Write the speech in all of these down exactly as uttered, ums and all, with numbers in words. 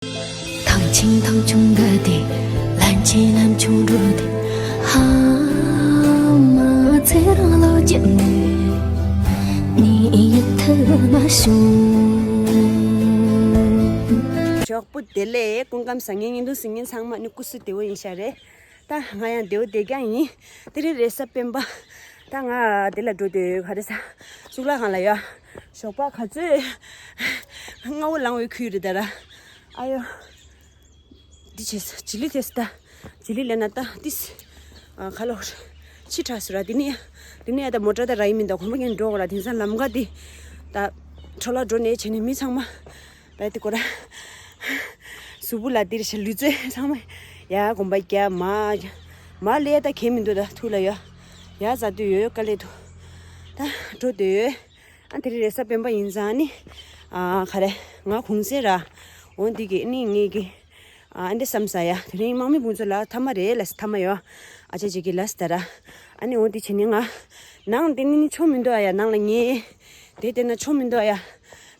ཐང་ཆེན་ཐང་ཆུང་འགའ་སྟེ། ལན་ཆེན་ལན་ཆུང་འགྲོ་སྟེ། ཧ་མ་ཚེ་རིང་ལོ་བརྒྱད་ནས་ནི་ཡིད་ཐུ་མ་བྱུང་། ཞོགས་པ་བདེ་ལེགས། སྐུ་ཁམས་བཟང་། ངའི་བརྙན་ཐུང་གཟིགས་མཁན་ཚང་མ་ནི་སྐུ་གཟུགས་བདེ་པོ་ཡིན་ཤག་རེད། ད་ང་ཡང་བདེ་པོ་བསྡད་ཀྱང་ཡིན། དེ་རིང་རེས་གཟའ་སྤེན་པ། ད་ང་དེ་ལ་འགྲོ་དུས་ག་རེ་ཟ། གཙུག་ལག་ཁང་ལ་ཡ། ཞོགས་པ་ག་ཚོད། སྔ་པོ་ལངས་པའི་ཁུལ་རེད་ད་ར། ཨ་ཡོ། འདི་བྱས་སོ། བྱི་ལི་ཐེས་ད། བྱི་ལི་ལས་ན་ད་ཏིས། ཨ་ཁ་ལོ། ཕྱི་དྲགས་སོ་ར། དེ་ནི་ཡ། དེ་ནི་ཡ་ད་མོ་ཊ་ད་ར་ཡིན་མིན་ད་གོམ་པ་ངན་འགྲོ་གོ་ར། དེང་སང་ལམ་ཁ་དེ། ད། འཕྲོ་བརླག་འགྲོ་ནས་བྱས་ནས་མི་ཚང་མ། ད་དེ་གོ་ར། གཟུགས་པོ་ལ་འདིར་ཞེ་ལུས་རྩལ་ཚང་མ། ཡ་གོམ་པ་རྒྱབ་མ། མ་ལས་ད་གས་མི་འདུག་ད་ཐུག་ལ་ཡ། ཡ་ཟ་དུས་ཡོད་དཀའ་ལས་འདུག་ད་འགྲོ་དུས་ཡོད། ཨ་དེ་རིང་རེས་གཟའ་སྤེན་པ་ཡིན་ཙང་ནི། ཨ་ག་རེ། ང་གུང་སེང་ར། འོ་འདི་གི་ནི་ངེད་ཀྱི། ཨ་འདི་བསམ་ས་ཡ། དེ་རིང་དམག་མི་དཔུང་ཚོགས་ལ་མཐའ་མ་རེད་ལ་མཐའ་མ་ཡོད། ཨ་ཅེ་ཅེ་གི་ལ་སི་ད་ར། ཨ་ནི་འོ་འདི་བྱས་ནི་ང་། ནང་དེ་ནི་ནི་ཆོ་མི་འདུག་ཨ་ཡ། ནང་ལ་ཉལ། དེ་དེ་ན་ཆོ་མི་འདུག་ཨ་ཡ།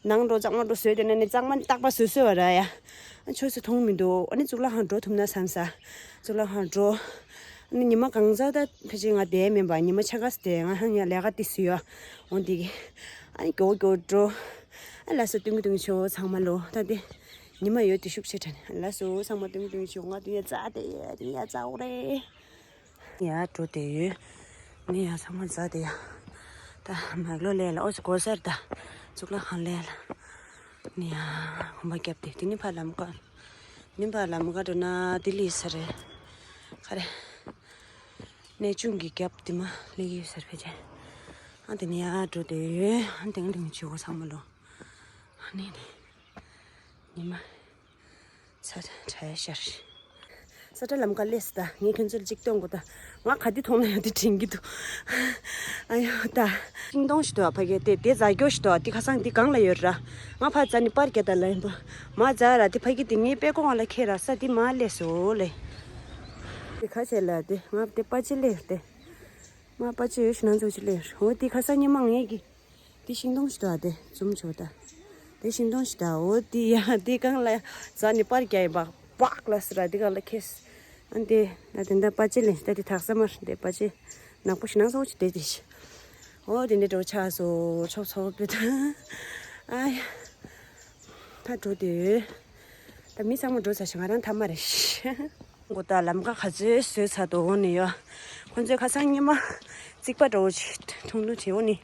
ནང་འགྲོ་གཙང་མ་འགྲོ་བཟོས་དེ་ན་ནི་གཙང་མ་རྟག་པ་བཟོས་བཟོས་བ་ར་ཡ། ཨ་ཆོས་སུ་མཐོང་མི་འདུག་ཨ་ནི་གཙུག་ལག་ཁང་འགྲོ་ཐུབ་ན་བསམ་ས། གཙུག་ལག་ཁང་འགྲོ། ཨ་ནི་ཉི་མ་གང་ཚ་ད་ཕལ་ཆེར་ང་བསྡད་མེད་པ། ཉི་མ་ཕྱེད་ཀ་བསྡད། ང་ཧང་ཡ་ལས་ཀ་ཏི་སུ་ཡོད། འོ་འདི་གི། ཨ་ནི་མགྱོགས་མགྱོགས་འགྲོ། ཨ་ལགས་སོ། སྟོན་གི་སྟོན་གི་ཆོ་ཚང་མ་ལོ། ད་དེ། ཉི་མ་ཡོད་དེ་ཤུགས་ཆེ་དྲན། ཨ་ལགས་སོ། ཚང་མ་སྟོན་གི་སྟོན་གི་ཆོ། ང་དེ་ཡ་ཙ་དེ་ཡ་དེ་ཡ་ཙ་འོ་རེད། ཡ་འགྲོ་དེ་ཡོད། ནི་ཡ་ཚང་མ་ཛ་དེ་ཡ། ད་མག་ལོ་ལས་ལ་ཨོ་ཅི་གོ་སར་ད། གཙུག་ལག་ཁང་ལས་ལ། ནི་ཡ་གོམ་པ་རྒྱབ་དེ་དེ་ནི་ཕ་ལམ་ཀ། ནི་ཕ་ལམ་ཀ་འགྲོ་ན་དེ་ལི་ས་རེད། ཁ་རེ། གནས་ཆུང་གི་རྒྱབ་དེ་མ་ལི་ཡི་ས་རེད་ཕལ་ཆེར། ཨ་དེ་ནི་ཡ་འགྲོ་དེ་ཡོད། ཨ་དེང་དེང་ཆུ་གོ་ཚང་མ་ལོ། ཨ་ནི་ནི། ཉི་མ། ས་ཁྲ་ཡ་ཤར། ས་ཁྲ་ལམ་ཀ་ལས་སི་ད་ངས་ཁྱོད་ཚོར་གཅིག་སྟོན་དགོས་ད། ང་ག་དུས་མཐོང་ན་ཡང་དེ་དྲན་གྱི་འདུག་ཨ་ཡོ་ད། ཤིང་སྡོང་ཞིག་འདུག་ཨ་ཕ་གི་དེ་དེ་རྫ་སྐྱོ་ཞིག་འདུག་ཨ། དེ་ཁ་སང་དེ་གང་ལ་ཡོད་ར། ང་ཕ་རྫ་ནི་པར་རྒྱག་ད་ལ་ཡིན་པ། མ་རྫ་ར་དེ་ཕ་གི་དེ་ངའི་པད་ཀོ་ང་ལ་ཁེ་ར་ས་དེ་མ་ལས་སོ་ལེ། དེ་ཁ་ཆེ་ལ་དེ་ང་དེ་པ་ཅི་ལས་དེ། མ་པ་ཅི་ཡོད་ཤི་ན་ཚོ་ཅི་ལས་འོ་དེ་ཁ་སང་ཉི་མ་ངས་གི། དེ་ཤིང་སྡོང་ཞིག་འདུག་ཨ། དེ་འཛུམ་ཆོག་ད། དེ་ཤིང་སྡོང་ཞིག་ད། འོ་དེ་ཡ་དེ་གང་ལ་ཟ་ནི་པར་རྒྱག་ཡིན་པ། པག་ལ་སི་ར་དེ་གང་ལ་ཁེས། ཨ་དེ་ན་དེ་འདྲ་པ་ཅི་ལེན་ད། དེ་ཐག་ས་མར་དེ་པ་ཅི་ནག་པོ་ཞིག་ན་སོ་ཅི་དེ་དེ་ཤི། འོ་དེ་འདྲ་འགྲོ་ཆགས་སོ་ཆོབ་ཆོབ་པེ་ད། ཨ་ཡ། ད་འགྲོ་དེ། ད་མི་ཚང་མ་འགྲོ་ཚར་ཤག་ང་རང་ཐ་མ་རེད་ཤག་མགོ་ད་ལམ་ཁ་ག་ཚོད་བཟོས་ཚར་འདུག་འོ་ནི་ཡོ། ཁོང་ཚོས་ཁ་སང་ཉི་མ་རྩིག་པ་འདྲ་བོ་ཞིག་ཐུང་ཐུང་བྱས། འོ་ནི་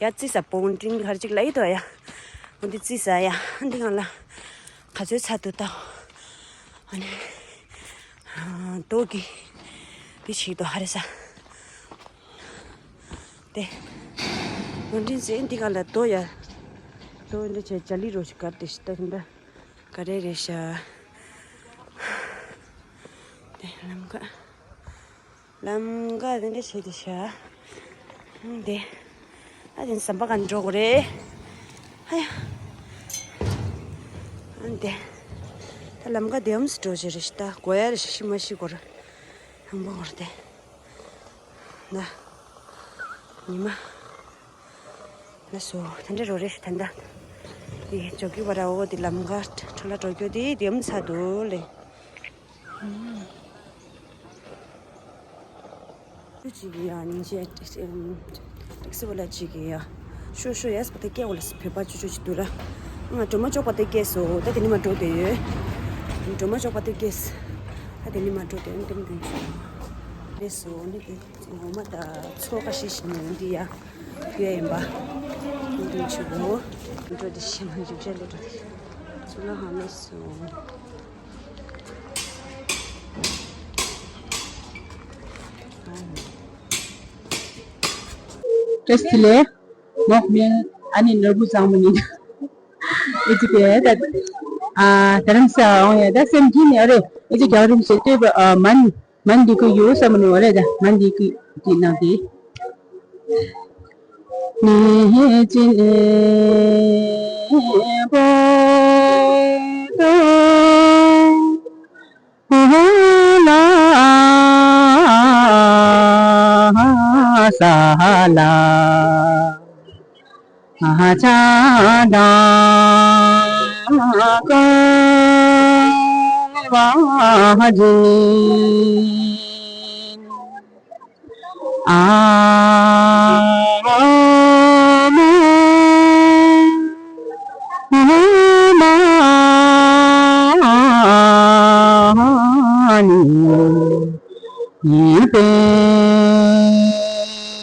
ཡ་རྩི་ས་བོང་ཏིང་ག་རེ་ཅིག་ལ་ཡི་དོ་ཡ། འོ་འདི་རྩི་ས་ཡ་འདི་གང་ལ་ག་ཚོད་ཚར་འདུག་ད། འོ་ནི་རྡོ་གི་འདི་ཞིག་དོ་ཧ་རེ་ས། དེ། ནོར་འདྲེན་ཟེར་འདི་ག་ལ་རྡོ་ཡ། རྡོ་འདི་བྱས་ཇ་ལི་རོ་ཞིག་གར་དེ་ཞིག་ད་ཧིན་ད། ག་རེ་རེད་ཤག་དེ་ལམ་ཀ། ལམ་ཀ་དེ་འདྲ་བྱས་དེ་ཤག་དེ། ཨ་དེ་ཟམ་པ་ག་འགྲོ་དགོས་རེད། ཨ་ཡ། ཨ་དེ། ད་ལམ་ཀ་དེ་འམ་སི་འགྲོ་བྱས་རེད་ཤག་ད་གོ་ཡ་རེད་ཤག་ཤི་མ་ཤི་གོ་ར། ལམ་པ་གོ་ར་དེ། ན། ཉི་མ། ལ་སོ། ད་འདྲ་རོ་རེ་ད་འདྲ། དེ་ཇོ་ཀི་བ་ར་འོ་དེ་ལམ་ཀ་ཁྲོ་ལ་འགྲོ་རྒྱུ་དེ་དེ་མ་ཚ་འདུག་ལེ། ཅིག་ཡ་ཉིན་ཅེ་ཨེག་སི་བ་ལ་ཅིག་ཡ། ཤོ་ཤོ་ཡས་པ་དེ་སྐད་འོ་ལ་སི་བོད་པ་ཅུ་ཅུ་ཅིག་འདུག་ར། ང་སྒྲོལ་མ་ཅོག་པ་དེ་སྐད་སོ་ད་དེ་ནི་མ་འགྲོ་དེ་ཡོད། སྒྲོལ་མ་ཅོག་པ་དེ་སྐད་ད་དེ་ནི་མ་འགྲོ་དེ་ཡོད་དེ་མི་དེ་ཅུ་རེ་སོ་ནི་དེ། ངོ་མ་ད་ཚོ་ཁ་ཤས་ཤིག་ནས་འདི་ཡ་ཡོད་ཡིན་པ། འདི་ཆུ་བོ། འགྲོ་འདི་ཤི་མ་འཇུག་ཅན་ལས་འགྲོ་འདི། ཚུར་ལ་ཧ་མེད་སོང་། བཀྲ་ཤིས་བདེ་ལེགས། ངོགས་མིང་ཨ་ནི་ནོར་བུ་བཟང་མོ་ཡིན། ཨི་ཙི་པའི་ད་ཨ་དྷ་རམ་ས་འོང་ཡ་ད་སེམས་ཀྱི་ནི་ཨ་རེ་ཨི་ཙི་རྒྱལ་བ་རིན་པོ་ཆེ་བསྟོད་པ་ཨ་མན། མན་འདི་ཀུ་ཡོད་བསམ་ནི་འོ་རེད་ད། མན་འདི་ཀུ་འདི་ནང་དེ། ནི་ཅི་ནི་པོ་ཏོ་ཧོ་ལ་ས་ལ་ཨ་ཅག་དང་ཀ། བ་ཇི། ཨ་མ་མ་ནི་ཡིན་པས་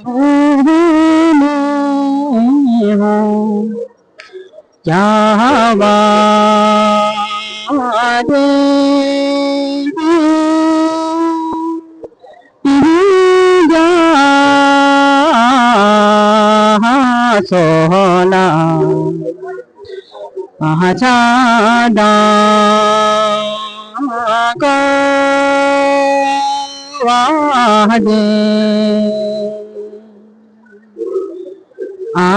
ཧོ། རྒྱལ་བ་སྟེ། རྒྱ་མཚོ་ལ་ཕྱག་དང་བསྐལ་བ་སྟེ། ཨ་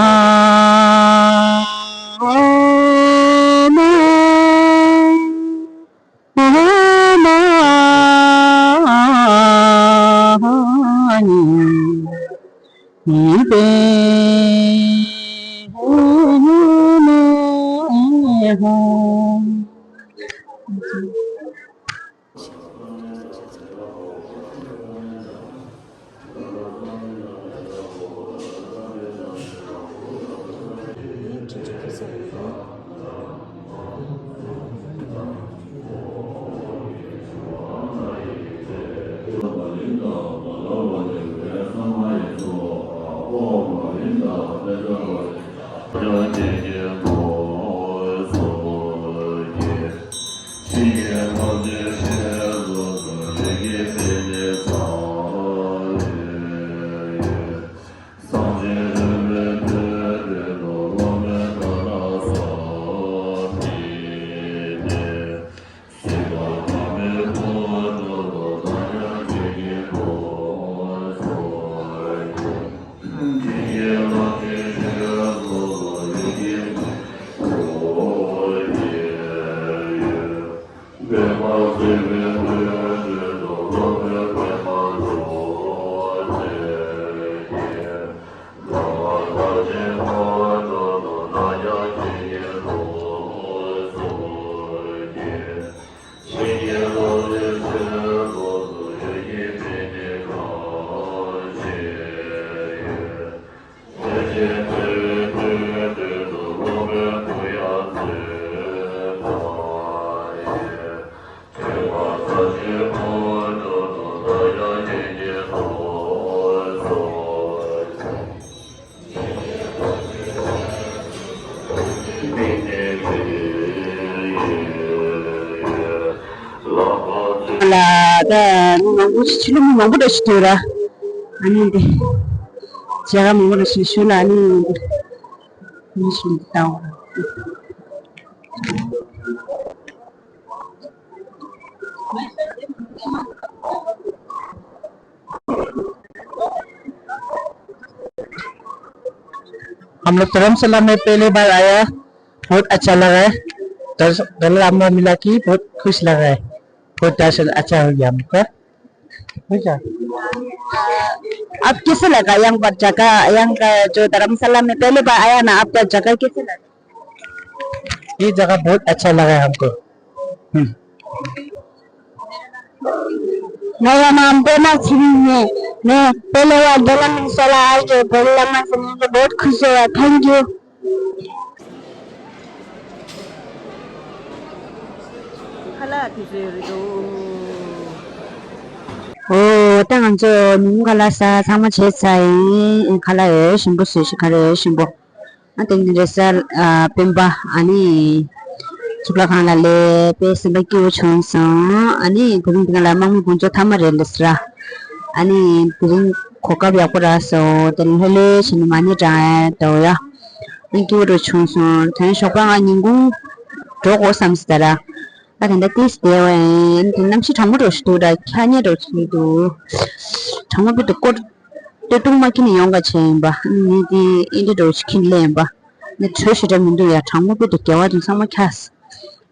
མ་མ་ནི་ཡིན་པས་ཧོ། ལ་ད་མི་མང་པོ་ཕྱི་ལོ་མི་མང་པོ་འདྲ་ཞིག་འདུག་ར། ཨ་ནི་འདི་མཇལ་ཁ་མང་པོ་འདྲ་ཞིག་ཞུ་ལ། ཨ་ནི་འདི་མི་ཞིག་འདི་ལྟ་བ། हम लोग धर्मशाला में पहली बार आया, बहुत अच्छा लगा है। धर-, धरमशाला में मिला कि बहुत खुश लगा है, बहुत दर्शन अच्छा हो गया हमको। ठीक है। आप कैसे लगा यहाँ पर जगह, यहाँ का जो धर्मशाला में पहली बार आया ना, आपका जगह कैसे लगा? ये जगह बहुत अच्छा लगा है हमको। हम्म। मेरा नाम प्रेमा सिंह है। मैं पहले बार धर्मशाला आके भोले नाथ से मिलके बहुत खुश हुआ। Thank you. ཁ་ལག་དེ་ཚོ་རེད་འདུག་ཨོ། ད་ང་ཚོ་ཉིན་གུང་ཁ་ལག་ཟ་ཚང་མ་བྱས་ཚར་ཡིན། ཁ་ལག་ཡོད་ཞིམ་པོ་བཟོས་ཤིག་ཁ་ལག་ཡོད་ཞིམ་པོ། ཨ་དེ་ནི་རེས་གཟའ་ཨ་སྤེན་པ། ཨ་ནི་གཙུག་ལག་ཁང་ལ་སླེབས་པས་སེམས་པ་སྐྱིད་པོ་བྱུང་སོང་། ཨ་ནི་དེ་རིང་འདི་ག་ལ་དམག་མི་དགུང་ཚོགས་མཐའ་མ་རེད་ལབ་ཟེར། ཨ་ནི་དེ་རིང་གོ་སྐབས་ཡག་པོ་རག་སོང་། དེ་རིང་ལྷོད་ལྷོད་བྱས་ནས་མ་ཎི་བགྲང་ཡ་འདུག་ཡ། ཨ་སྐྱིད་པོ་རུ་བྱུང་སོང་། དེ་རིང་ཞོགས་པ་ང་ཉིན་གུང་འགྲོ་དགོས་བསམ་ཟེར་ར། ད་དེ་འདྲ་ཏིས་བསྡད་པ་ཡིན། དེ་གནམ་གཤིས་གྲང་མོ་འདྲ་ཞིག་འདུག་ར། ཁྱག་ཉལ་འདྲ་ཞིག་འདུག་གྲང་མོ་དཔེ་འདུག་སྐོར་སྟོད་ཐུང་མ་ཁྱེར་ནས་ཡོང་ག་བྱས་ཡིན་པ། ཨ་ནི་དེ་ཨེ་འདྲ་འདྲ་ཞིག་ཁྱེར་སླེབས་ཡིན་པ། ནི་དྲོད་ཞེ་དྲག་མི་འདུག་ཡ། གྲང་མོ་དཔེ་འདུག་སྐྱེ་བ་དེ་ཚང་མ་ཁྱག་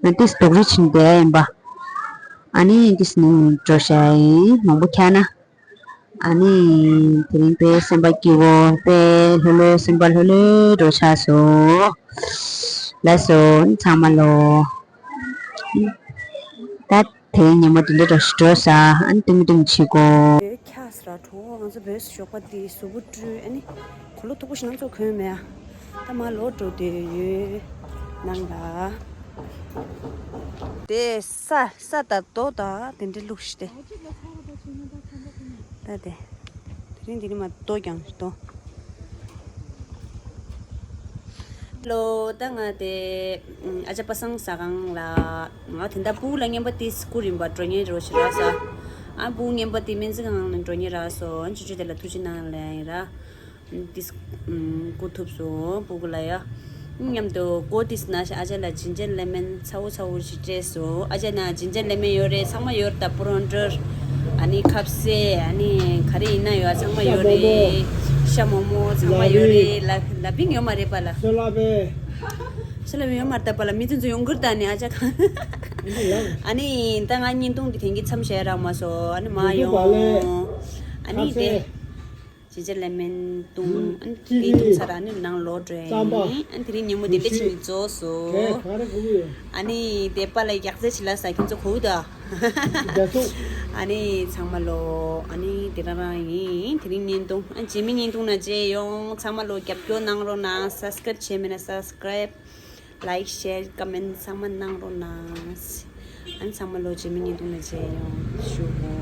ནི་ཏིས་སྡུག་རུས་ཕྱིན་བསྡད་ཡིན་པ། ཨ་ནི་ཏིས་ནི་འགྲོ་བྱ་ཡིན། མང་པོ་ཁྱག་ན། ཨ་ནི་དེ་རིང་དཔེ་སེམས་པ་སྐྱིད་པོ། དཔེ་ལྷོད་ལྷོད་སེམས་པ་ལྷོད་ལྷོད་འགྲོ་ཆགས་སོང་། ལགས་སོ་ཚང་མ་ལོ། ད། དེའི་ཉིན་མོ་དེ་འདྲ་འདྲ་ཞིག་འགྲོ་ས། ཨ་ནི་ཏིང་ཏིང་བྱེད་དགོས། ཁྱགས་ར་གྲོགས་ང་ཚོ་བོད་ཞོགས་པ་དེ་གཟུགས་པོ་བཀྲུས། ཨ་ནི་གོས་ལོག་མཐུག་པོ་ཞིག་ནང་ཚོ་གོན་མེད་ཨ། ད་མ་ལོག་འགྲོ་དེ་ཡོད་ནང་ལ། དེ་ས་ས་དང་རྡོ་དང་དེ་འདྲ་བླུགས་ཤི་སྟེ། ད་དེ་དེ་རིང་དེ་རིང་མ་རྡོ་རྐྱང་རྡོ། ལོ་ད་ང་དེ་ཨ་ཅག་པ་སངས་ཟ་ཁང་ལ་ང་དེ་འདྲ་སྤུ་གུ་ལ་རྔན་པ་དེ་སྐུ་རིམ་པ་འགྲོ་ཉེ་རོ་ཞེ་ར་ས། ཨ་སྤུ་གུ་རྔན་པ་དེ་སྨན་རྩིས་ཁང་ལ་འགྲོ་ཉེ་ར་སོ། ཨ་ཆུ་ཆུ་དེ་ལ་ཐུགས་རྗེ་གནང་ལ་ཡིན་ར། ཏིས་ཀུ་ཐུབ་སོང་སྤུ་གུ་ལ་ཡ། མཉམ་དུ་ཀོ་ཏིས་ན་ཨ་ཅག་ལ་ཇིན་ཇར་ལེ་མན་ཚ་བོ་ཚ་བོ་ཞིག་སྤྲད་སོང་། ཨ་ཅག་ན་ཇིན་ཇར་ལེ་མན་ཡོད་རེད། ཚང་མ་ཡོད་རེད། ད་པུ་རོན་ཏྲར་ཨ་ནི་ཁབ་སེ་ཨ་ནི་ག་རེ་ཡིན་ན་ཡོད་ཚང་མ་ཡོད་རེད། ཤ་མོག་མོག་ཚང་མ་ཡོད་རེད། ལ་ལ་བིང་ཡོད་མ་རེད་པ་ལ། ཤ་ལ་བིང་ཡོད་མ་རེད་པ་ལ། མི་དེ་ཚོ་ཡོང་གི་རེད་ད་ནི་ཨ་ཅག་གང་། ཨ་ནི་ད་ང་བརྙན་ཐུང་འདི་དེང་གི་མཚམས་བཞག་རག་མ་སོང་། ཨ་ནི་མ་ཡོང་། ཨ་ནི་དེ། ཇིན་ཇར་ལེ་མན་བཏུང་། ཨ་ནི་དེ་བཏུང་ཚར་ཨ་ནི་ནང་ལོག་འགྲོ་ཡིན། ཨ་ནི་དེ་རིང་ཉིན་མོ་དེ་འདྲ་ཅིག་རྫོགས་སོང་། ཨ་ནི་དེ་པ་ལ་རྒྱག་རྩེ་བྱེད་ལ་ས་ཁྱིམ་ཚོ་གོ་ད། ཨ་ནི་ཚང་མ་ལོ། ཨ་ནི་དེ་རང་རང་ཡིན། དེ་རིང་བརྙན་ཐུང་ཨ་རྗེས་མའི་བརྙན་ཐུང་ན་མཇལ་ཡོང་། ཚང་མ་ལོ་རྒྱབ་སྐྱོར་གནང་རོགས་གནང་། སབ་སི་ཀ་རབ་བྱས་མེད་ན་སབ་སི་ཀ་རབ། ལའིག་ཤེར་ཀོ་མེན་ཚང་མ་གནང་རོགས་གནང་། ཨ་ནི་ཚང་མ་ལོ་རྗེས་མའི་བརྙན་ཐུང་ལ་མཇལ་ཡོང་། ཞུ་གོ།